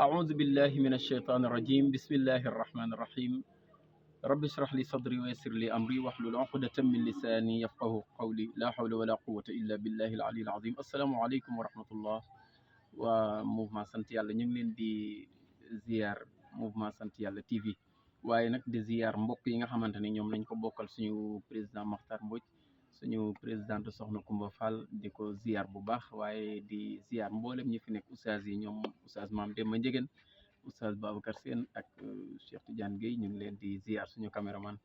أعوذ بالله من الشيطان الرجيم بسم الله الرحمن الرحيم رب اشرح لي صدري ويسر لي أمري واحلل عقدة من لساني يفقه قولي لا حول ولا قوة إلا بالله العلي العظيم السلام عليكم ورحمة الله وموفمنت sant Yàlla ñu ngi leen di ziar mouvement sant Yàlla TV waaye nag di ziar mbokk yi nga xamante ne ñoom lañ ko bokkal suñu président Makhtar Mbodj suñu présidente Soxna Kumba Fall di ko ziar bu baax waaye di ziar mboolem ñi fi nekk oustaz yi ñoom oustaz Mame Demba Ndiéguène oustaz Babacar Sène ak Cheikh Tidiane Gueye ñu ngi leen di ziar suñu caméraman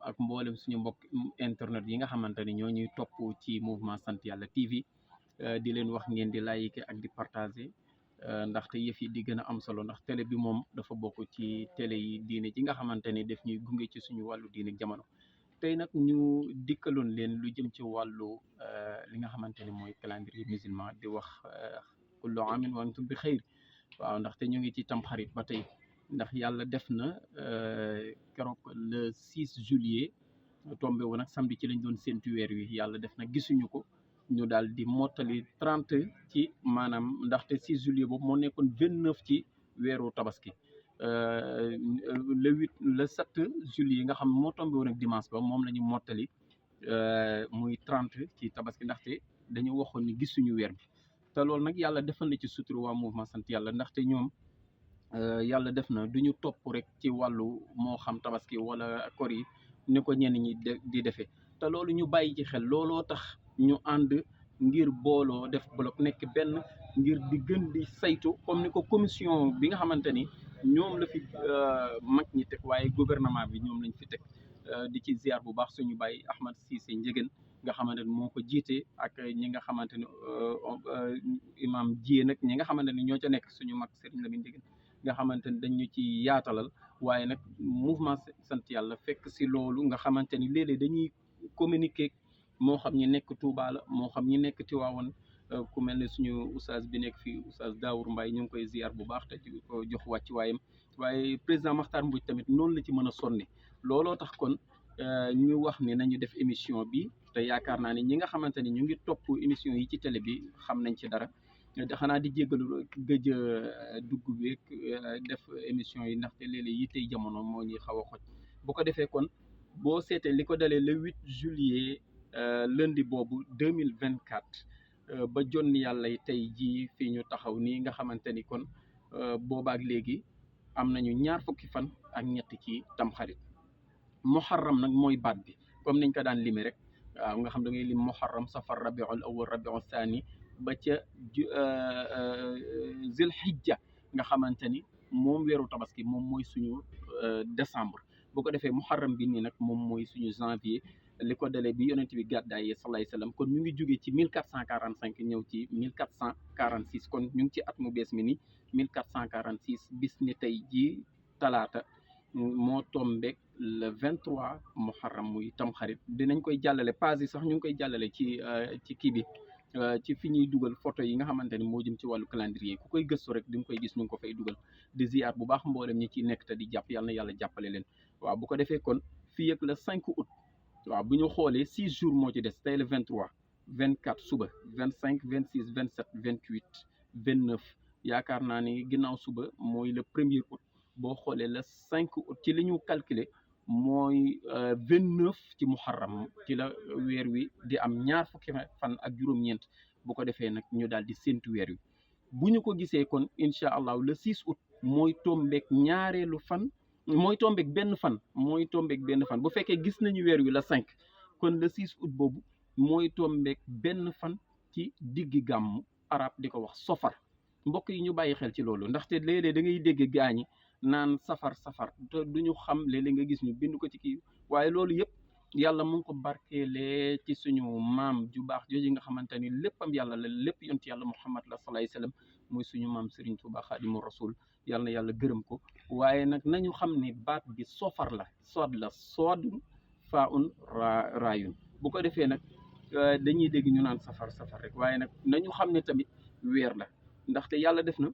ak mboolem suñu mbokk internet yi nga xamante ni ñoo ñuy topp ci mouvement sant Yàlla TV di leen wax ngeen di liker ak di partager ndaxte yëf yi di gën a am solo ndax télé bi moom dafa bokk ci télé yi diine ji nga xamante ni daf ñuy gunge ci suñu wàllu diine jamono. tey nag ñu dikkaloon leen lu jëm ci wàllu li nga xamante ni mooy calendrier musulman di wax kullu aamin wa antum bi xayr waaw ndaxte ñu ngi ci tamxarit ba tey ndax yàlla def na keroog le 6 juillet tombé woon nag samedi ci lañ doon séntu weer wi yàlla def na gisuñu ko ñu daal di mottali 30 ci maanaam ndaxte 6 juillet boobu moo nekkoon 29 ci weeru tabaski le 8 le 7 juillet nga xam moo tombé woon ak dimanche ba moom la ñu mottali muy 30 ci tabaski ndaxte dañu waxoon ni gisuñu weer bi te loolu nag yàlla defal na ci sutura waa mouvement sant yàlla ndaxte ñoom yàlla def na du ñu topp rek ci wàllu moo xam tabaski wala kor yi ni ko ñenn ñi di defee te loolu ñu bàyyi ci xel looloo tax ñu ànd ngir booloo def bloc nekk benn ngir di gën di saytu comme ni ko commission bi nga xamante ni ñoom la fi mag ñi teg waaye gouvernement bi ñoom lañ fi teg di ci ziar bu baax suñu bàyyi Ahmad Cissé Ndiéguène nga xamante ni moo ko jiite ak ñi nga xamante ni imam Dié nag ñi nga xamante ni ñoo ca nekk suñu mag Serigne Lamine Ndiéguène nga xamante ni dañ ñu ci yaatalal waaye nag mouvement sant yàlla fekk si loolu nga xamante ni léeg-léeg dañuy communiquer moo xam ñi nekk Touba la moo xam ñi nekk Tivaouane ku mel ne suñu oustaz bi nekk fii oustaz Daour Mbaye ñu ngi koy ziar bu baax te ci ko jox wàcc waayam waaye président Makhtar Mbodj tamit noonu la ci mën a sonne looloo tax kon ñu wax ne nañu def émission bi te yaakaar naa ne ñi nga xamante ni ñu ngi topp émission yi ci télé bi xam nañ ci dara xanaa di jéggalu gëj a dugg beeg def émission yi ndaxte léeg-léeg yi tey jamono moo ñuy xaw a xoj bu ko defee kon boo seetee li ko dalee le 8 juillet lundi boobu 2024 ba jonni yàlla tey jii fii ñu taxaw nii nga xamante ni kon boobaak léegi am nañu ñaar fukki fan ak ñett ci tamxarit muharram nag mooy baat bi comme niñ ko daan limi rek waaw nga xam da ngay lim muharram safar rabiul awwal rabiul thani ba ca zil hijja nga xamante ni moom weeru tabaski moom mooy suñu décembre bu ko defee muharram bi nii nag moom mooy suñu janvier li ko dalee bi yonent bi gàddaayee salaay salaam kon ñu ngi jógee ci 1445 ñëw ci 1446 kon ñu ngi ci at mu bees mi ni 1446 bis ni tey jii talaata moo tombeek le 23 muharram muy tamxarit dinañ koy jàllale page yi sax ñu ngi koy jàllale ci kii bi ci fi ñuy dugal photo yi nga xamante ni moo jëm ci wàllu calendrier ku koy gëstu rek di nga koy gis ñu ngi ko fay dugal di ziar bu baax mboolem ñi ciy nekk te di jàpp yàlla na yàlla jàppale leen waaw bu ko defee kon fii ak le 5 août waaw bu ñu xoolee 6 jours moo ci des tey le 23 24 suba 25 26 27 28 29 yaakaar naa ni ginnaaw suba mooy le 1er août boo xoolee le 5 août ci li ñu calculer mooy 29 ci muharram ci la weer wi di am ñaar fukki fan ak juróom-ñeent bu ko defee nag ñu daal di séntu weer wi bu ñu ko gisee kon incha allah le 6 août mooy tombeek ñaareelu fan mooy tombeek benn fan bu fekkee gis nañu weer wi la 5 kon le 6 août boobu mooy tombeek benn fan ci diggi gàmmu arab di ko wax sofar mbokk yi ñu bàyyi xel ci loolu ndaxte léeg-léeg da ngay dégg gaañi naan safar te duñu xam léeg-léeg nga gis ñu bind ko ci kii waaye loolu yëpp yàlla mu ngi ko barkeelee ci suñu maam ju baax jooju nga xamante ni léppam yàlla la lépp yont yàlla muhammad la salaay salaam muy suñu maam Serigne Touba Xaadimu Rasul yàlla na yàlla gërëm ko waaye nag nañu xam ni baat bi sofar la soodun faa un raayun bu ko defee nag dañuy dégg ñu naan safar rek waaye nag nañu xam ne tamit weer la ndaxte yàlla def na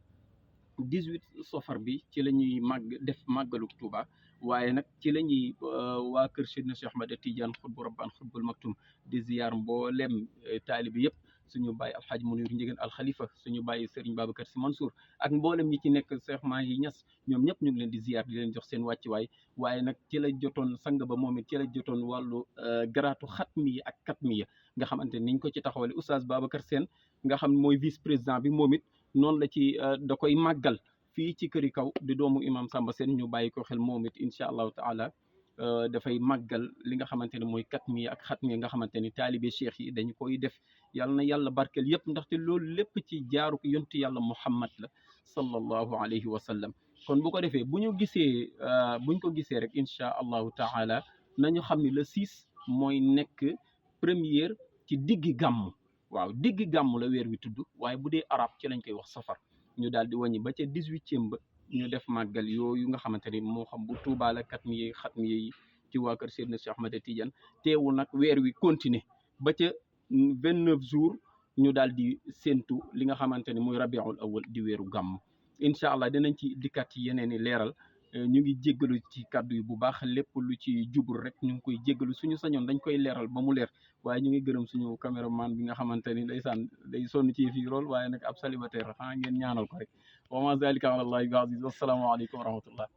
18 safar bi ci la ñuy def màggalu Touba waaye nag ci la ñuy waa kër Seydina Cheikh Ahmad Tidiane xutbu rabbaan xutbul maktum di ziar mboolem taalibi yëpp suñu bàyyi alxaaji Munir Njigéen alxalifa suñu bàyyi Serigne Babacar Sy Mansour ak mboolem ñi ci nekk Cheikh Mahi Niass ñoom ñëpp ñu ngi leen di ziar di leen jox seen wàccuwaay waaye nag ci la jotoon sang ba moom it ci la jotoon wàllu garaatu xatmiya ak katmiya nga xamante niñ ko ci taxawale oustaz Babacar Sène nga xam mooy vice président bi moom it noonu la ci da koy màggal fii ci këri kaw di doomu imam Samba Sène ñu bàyyi ko xel moom it incha allahu taala dafay màggal li nga xamante ne mooy katmiya ak xatmiya nga xamante ni taalibe cheikh yi dañu koy def yàlla na yàlla barkeel yëpp ndaxte loolu lépp ci jaaru yontu yàlla Muhammad la sallallahu alayhi wa sallam kon bu ko defee bu ñu gisee buñ ko gisee rek incha allahu taala nañu xam ni le 6 mooy nekk première ci diggi gàmm waaw diggi gàmm la weer wi tudd waaye bu dee arab ci lañ koy wax safar ñu daal di wàññi ba ca 18e ba ñu def màggal yooyu nga xamante ni moo xam bu Tuubaa la katmiya xatmiya yi ci waa kër Seydina Cheikh Ahmed Tidiane teewul nag weer wi continuer ba ca 29 jours ñu daal di séentu li nga xamante ni muy rabiul awal di weeru gàmm incha allah dinañ ci dikkaat ci yeneen i leeral ñu ngi jéggalu ci kàddu yi bu baax lépp lu ci jubul rek ñu ngi koy jéggalu suñu sañoon dañ koy leeral ba mu leer waaye ñu ngi gërëm suñu caméraman bi nga xamante ni ndeysaan day sonn ci fii lool waaye nag ab célibataire xanaa ngeen ñaanal ko rek wa ma zalika ala allahi bi aziz wassalaamu aleykum wa rahmatullah